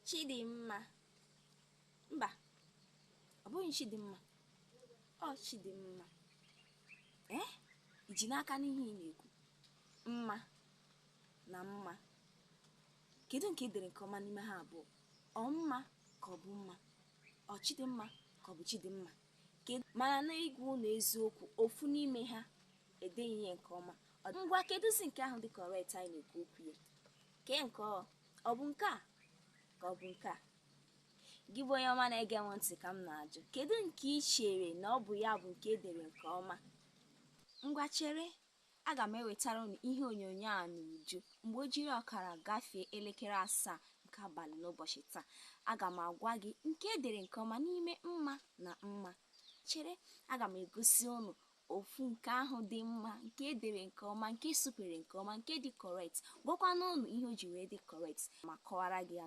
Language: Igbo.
Chidimma. Mba, ọ bụghị Chidimma, ọ Chidimma. Ee, iji n'aka n'ihe ị na-ekwu, mma na mma, kedu nke e dere nke ọma n'ime ha abụọ? Ọ mma ka ọ bụ mma? Ọ Chidimma ka ọ bụ Chidimma? Mana n'ịgwa unu eziokwu, ofu n'ime ha edeghị ihe nke ọma. Ngwa, kedụzi nke ahụ dị correct anyị na-ekwu okwu ya? Kee nke ọ bụ nke a ka ọ bụ nke a? Gị bụ onye ọma na-ege m ntị ka m na-ajụ, kedu nke ị chere na ọ bụ ya bụ nke edere nke ọma? Ngwa, chere, aga m ewetara unu ihe onyonyo a n'uju mgbe o jiri ọkara gafee elekere 7 nke abalị n'ụbọchị taa. Aga m agwa gị nke edere nke ọma n'ime mma na mma. Chere, aga m egosi unu ofu nke ahụ dị mma, nke edere nke ọma, nke supere nke ọma, nke dị correct, gwakwana unu ihe o ji wee dị correct ma kọwara gị ya.